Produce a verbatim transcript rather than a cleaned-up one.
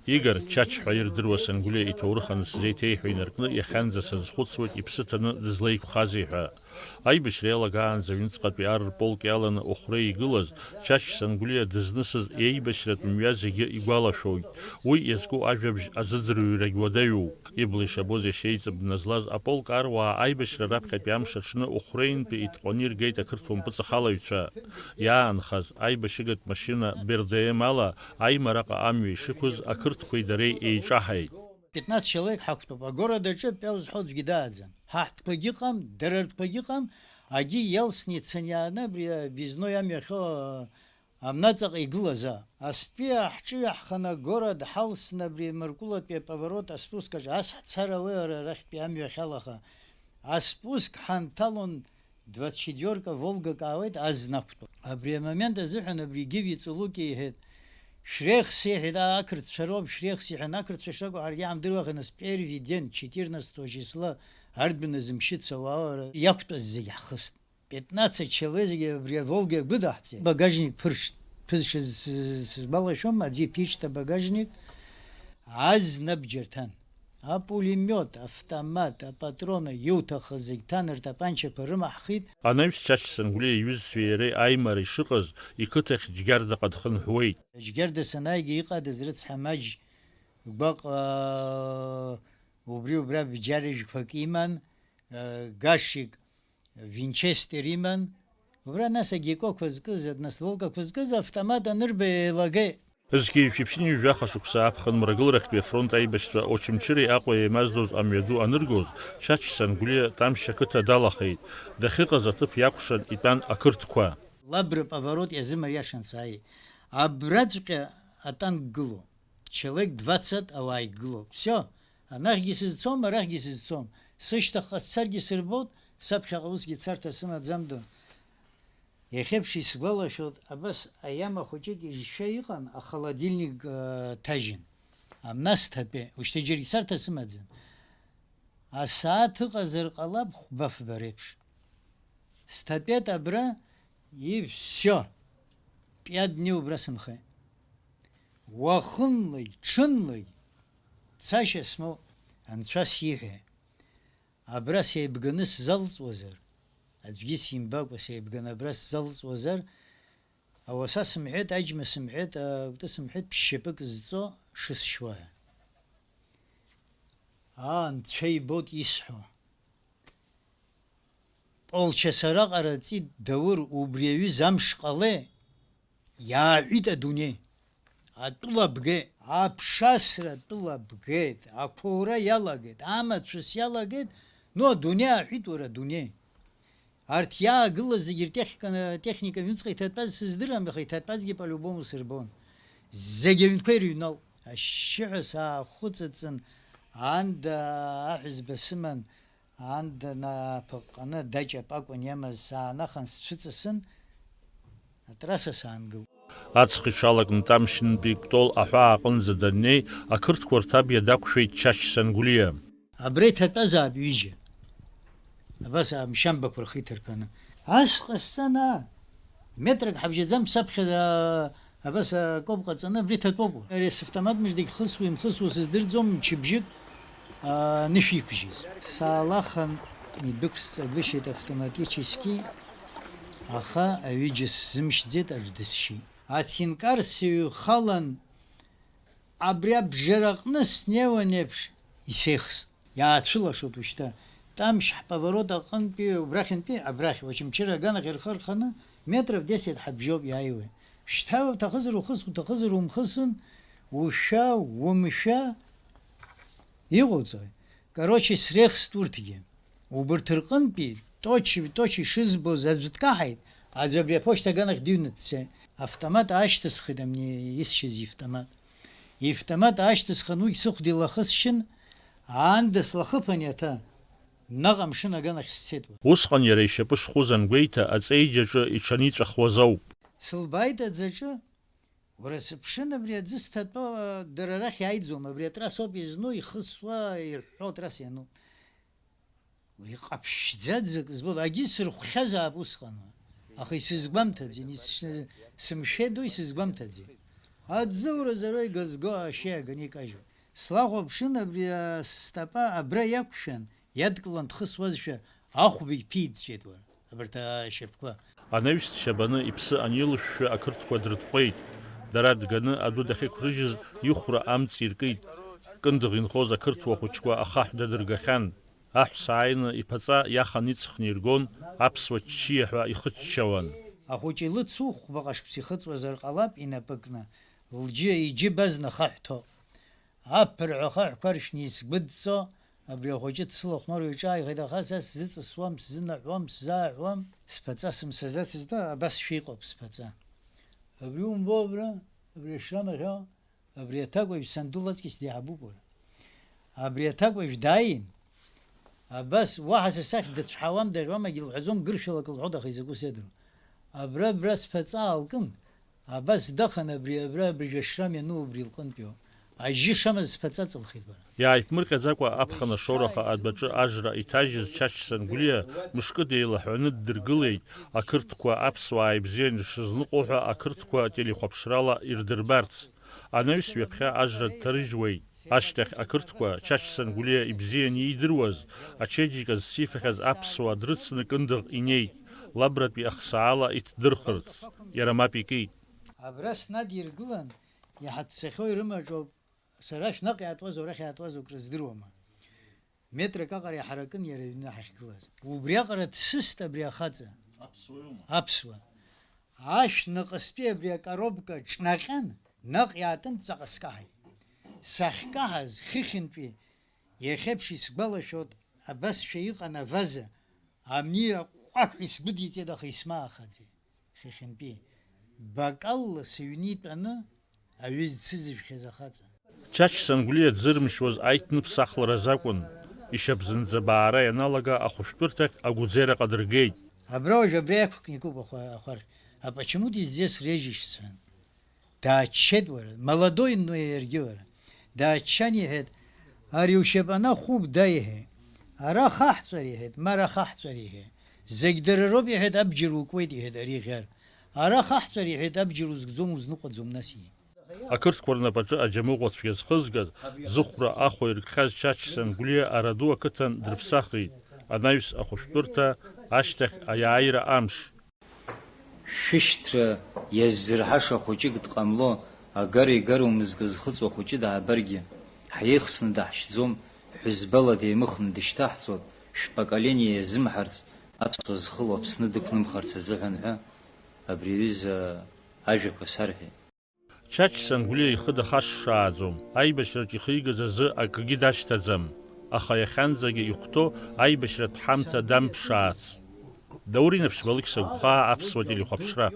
Игор Чач ҳәа ирдыруа Сангәлиа иҭоурых анысзеиҭеиҳәо инаркны, иахьанӡа сазхәыцуеит иԥсы ҭаны дызлеиқәхазеи ҳәа. Аибашьра иалагаанӡа аҩныҵҟатәи ар рполк иаланы Охәра игылаз, Чач Сангәлиа дызнысыз еибашьратә мҩа зегьы игәалашәоит. Уи иазку ажәабжь азыӡырҩрагь уадаҩуп. Ибла ишабоз иашьеиҵбы назлаз аполк аруаа аибашьра раԥхьатәи амш аҽны Охәреинтәи итҟәаны иргеит ақырҭуа мпыҵахалаҩцәа. Иаанхаз аибашьыгатә машьына Б Р Д М ала Аимараҟа амҩа ишықәыз ақырҭқәеи дареи еиҿаҳаит. Пятнадцать человек ҳақәтәоуп. Агород аҿы пиа узҳәо аӡәгьы дааӡам. Ҳаҳтәқәагьы ыҟам, дара ртәқәагьы ыҟам. Агьи иалсны ицаны иааны абри объездной амҩа ахьоу, а, амнаҵаҟа игылаз, а. Астәи ҳҿыҩаҳханы агород ҳалсны абри Маркулатәи аповорот аспуск аҿы ас ҳцар ауеи, ара арахьтәи амҩа ахьалаха? Аспуск ҳанҭалон, двадцать четвёрка Волгак аауеит, азна ақәтәоуп. Абри амомент азыҳәан абри Гиви Цулуки иҳәеит, шәрехс, иҳәеит, а, ақырҭцәа роуп, шрехс, иҳәан, ақырҭцәа шракәу ҳаргьы иаҳамдыруахьан, с первый день, четырнадцатого числа, ардәына зымшьыц ауаа иақәтәаз зегь ҳхыст. Пятнадцать человек зегьы абри аволга гәыдаҳҵеит. Багажник ԥыршт, ԥызшаз сгәалашәом, аӡәы иԥишт абагажник, азна абџьар ҭан. Апулемиот, автомат, апатроны, иуҭахыз зегь ҭан, ртапанчақәа рымаҳхит. Анаҩс Чач Сангәлиа иҩызцәеи иареи аимара ишыҟаз, иқыҭахь Џьгьардаҟа дхынҳәуеит. Џьгьарда санааигьы иҟадаз рыцҳа маџь гәаҟ, аа, убри убра бџьарыжәқәак иман, аа, гашик винчестер иман, убра нас агеккоқәа зкыз, нас волкақәа зкыз автомат анырба еилагеит. Зқьи жәшәи ԥшьынҩажәи жәаха шықәса аԥхын Мрагыларахьтәи афронт аибашьцәа Очамчыреи Аҟәеи еимаздоз амҩаду аныргоз, Чач Сангәлиа Тамшь ақыҭа далахеит. Дахьыҟаз аҭыԥ иакәшан итәан ақырҭқәа. Лабра поворот иазымариашан сааит. Абраҵәҟьа атанк гылоуп. Человек двадцать ауаа игылоуп. Всё. Анахьгьы сызцом, арахьгьы сызцом. Сышьҭахьҟа сцаргьы сырбоит, саԥхьаҟа усгьы царҭа сымаӡам ду. Иахьеиԥш исгәалашәоит, абас аиама хәыҷык ижшәа иҟан, ахолодильник, э, ҭажьын. Амна сҭатәеит, ушьҭа џьаргьы царҭа сымаӡам. Асааҭ ыҟазар ҟалап, хәба-фба реиԥш. Сҭатәеит абра, и всё. Пиадни убра сынхеит. Уахынлеи, ҽынлеи цашьа смоуп, анцәа сиҳәеит. Абра сеибганы сзалҵуазар, аӡәгьы симбакәа сеибганы абра сзалҵуазар, ауаса сымҳәеит, аџьма сымҳәеит, акәты сымҳәеит, ԥшьшьапык зҵо шысшьуа ҳәа. Аа, анцәа ибоит исҳәо. Полчаса раҟара ҵит Даур, убри аҩыза амш ҟалеит, иааҳәит адунеи. Атәыла бгеит, аԥшасра атәыла бгеит, ақәоура иалагеит, амацәыс иалагеит, ну, адунеи ааҳәит, уара, адунеи. Арҭ иаагылаз зегьы ртехника, техника аҩныҵҟа иҭатәаз сыздырам, аха иҭатәазгьы по-любому сырбон. Зегьы аҩнқәа ирыҩналт. Ашьшьыҳәа саахәыҵыҵын, аанда аҳәызба сыман, аанда нааԥыҟҟаны даҷ апакәын иамаз саанахан сцәыҵысын, атрасса саангылт. Аҵх иҽалакны Тамшьынтәи Кәтол аҳәаа аҟынӡа даннеи, ақырҭқәа рҭабиа дақәшәеит Чач Сангәлиа. Абра иҭатәазаап ҩыџьа. Абас амшьамбақәа рхы иҭарԥаны. Ас ҟасҵан, аа, метрак ҳабжьаӡам саԥхьа, аа, абас акоуп ҟаҵаны, абри ҭатәоуп. Ари савтомат мыждагь хысуа, имхысуа сыздырӡом, мчыбжьык, аа, анышә иқәжьыз. Саалахан, идәықәсҵагәышьеит автоматически, аха аҩыџьа сзымшьӡеит, аӡә дысшьит. Ацинкар сыҩхалан, абри абжараҟны снеиуан еиԥш, исеихст. Иаацәылашоит ушьҭа. Тамшь ҳповорот аҟынтәи, убрахьынтәи, абрахь, Очамчыра аганахь ирхы рханы, метров десять ҳабжьоуп иааиуеит. Шьҭа уҭахызар ухыс, уҭахызар умхысын, ушәа, умшәа, иҟоуҵои? Короче, срехст урҭгьы. Убырҭ рҟынтәи Точи, Точи шызбоз аӡә дкаҳаит, аӡә абри аԥошьҭа аганахь дыҩны дцеит. Автомат аашьҭысхит, амни исшьыз ивтомат. Ивтомат аашьҭысхын, уигь сыхәда илахысшьын, аанда слахыԥан иаҭа, наҟ амшын аганахь сцеит уа. Усҟан иара ишьапы шхәыз ангәеиҭа, аҵеиџь аҿы иҽаниҵәахуаз ауп. Сылбааит аӡаҿы, уара сыԥшын, абри аӡы зҭатәоу, дара арахь иааиӡом, абри атрасса ауп изну, ихысуа, иҳәҳәо атрасса иану. Уи ҟаԥшьӡаӡак збоит, агьы сырхәхьазаап усҟан, аха исызгәамҭаӡеит, ис-, сымшәеит уи, исызгәамҭаӡеит. Аӡы уразоуроу игазго ашьеи агани икажьуп. Слахәаԥшын, абри астапа абра иақәшәан, иадкылан дхысуазшәа, ахәбегь ԥиҵәҵәеит, уара, абарҭ ашьапқәа. Анаҩс дшьабаны иԥсы анилышәшәа, ақырҭқәа дрытҟәеит. Дара дганы адәы дахьықәрыжьыз, ихәра амҵ иркит. Кындыӷ инхоз ақырҭуа хәыҷқәа ахаҳә дадыргахьан. Аҳәса ааины иԥаҵа иахан иҵхны иргон, аԥсуа ччиа ҳәа ихыччауан. Ахәыҷы илыцу хәбаҟа шықәса ихыҵуазар ҟалап инапы кны, лџьы, иџьыба зны ахаҳә ҭоуп. Аԥырҳәа ахаҳәқәа ршәны исгәыдҵо, абри ахәыҷы дсылахәмаруа иҿааихеит, аха са сзыҵысуам, сзынаҳәуам, сзааҳәуам, сԥаҵа сымсаӡацызт, абасшәа иҟоуп сԥаҵа. Абри умбо абра, абри ашрам ахьо, абри аҭакәажә санду лаҵкьыс деиҳабуп уара. Абри аҭакәажә дааин, абас уаҳа са сахь дыцәҳауам, даӷьуам, акгьы лҳәаӡом, гыршәалак лҳәоит, аха изакәу сеидру. Абра, абра сԥаҵа аалкын, абас дахан абри, абра абыржәы ашрам иану убри лҟынтәиоуп. Ажьы шамаз сԥаҵа ҵылхит бара. Иааиԥмырҟьаӡакәа аԥхын ашоураха адәаҿы ажра иҭажьыз Чачсан Гәлиа мышкы деилаҳәаны ддыргылеит, ақырҭқәа аԥсуаа ибзианы дшызныҟәо ҳәа ақырҭқәа телехәаԥшрала ирдырбарц. Анаҩс ҩаԥхьа ажра дҭарыжьуеит. Ашьҭахь ақырҭқәа Чачсан Гәлиа ибзианы иидыруаз, ачеиџьыка зцифахьаз аԥсуаа дрыцны Кындыӷ инеит, лабратәи ахсаала иҭдырхырц. Иара мап икит. Абра снадиргылан, иҳаццахьоу ирымаҿоуп, сара шәнаҟ иаатуазу, арахь иаатуазу акрыздыруама. Метрак аҟара иҳаракын иара иҩны ҳахьгылаз. Убриаҟара дсыст абри ахаҵа. Аԥсуа. Ашә наҟыстәи абри акоробка ҿнаҟьан, наҟ иаатын, ҵаҟа скаҳаит. Сахькаҳаз, хыхьынтәи иахьеиԥш исгәалашәоит, абасшәа иҟан аваза, амни аҟәҟәаҳәа исгәыдиҵеит, аха исмаахаӡеит. Хыхьынтәи бакалла сыҩны итәаны аҩы зцызыжәхьаз ахаҵа. Чачсан Гәлиа дзырмшьуаз аиҭныԥсахларазы акәын. Ишьапзынӡа баара ианалага ахәышәтәырҭахь агәыӡеира ҟадыргеит. Абра уажә абра иақәкны икуп ахәа-, ахәархь. А почему ты здесь режешься? Дааччеит, уара, молодой, но иаргьы, уара. Дааччан иҳәеит, ари ушьапанахә хәуп, да, иҳәеит. Ара хаҳҵәар, иҳәеит, ма ара хаҳҵәар, иҳәеит. Зегь дара роуп, иҳәеит, абџьар укуеит, иҳәеит, ари иӷьар. Ара хаҳҵәар, иҳәеит, абџьар узгӡом, узныҟәаӡом, нас, иҳәеит. Ақырҭқәа рнапаҿы аџьамыӷәа цәгьа зхызгаз, зыхәра ахәа иркхьаз Чачсан Гәлиа Араду ақыҭан дрыԥсахит, анаҩс ахәышәтәырҭа, ашьҭахь аиааира амш. Шәышьҭра иаззырҳаша хәыҷык дҟамло, агара игару мызкы зхыҵуа хәыҷы даабаргьы, ҳиеихсны даҳшьӡом, ҳәызбала деимыхны дышьҭаҳҵоит, шәпоколение иазымҳарц, аԥсуа зхыло Аԥсны дықәнымхарц азыҳәан ҳәа, абри аҩыза ажәақәа сарҳәеит. Чачсан Гәлиа ихы дахашшааӡом, аибашьраҿ ихигаз азы акгьы дашьҭаӡам, аха иахьанӡагьы ихәҭоу аибашьратә ҳамҭа дамԥшаац. Даур Инаԥшьба, Алықьса Гәхаа, Аԥсуа телехәаԥшра.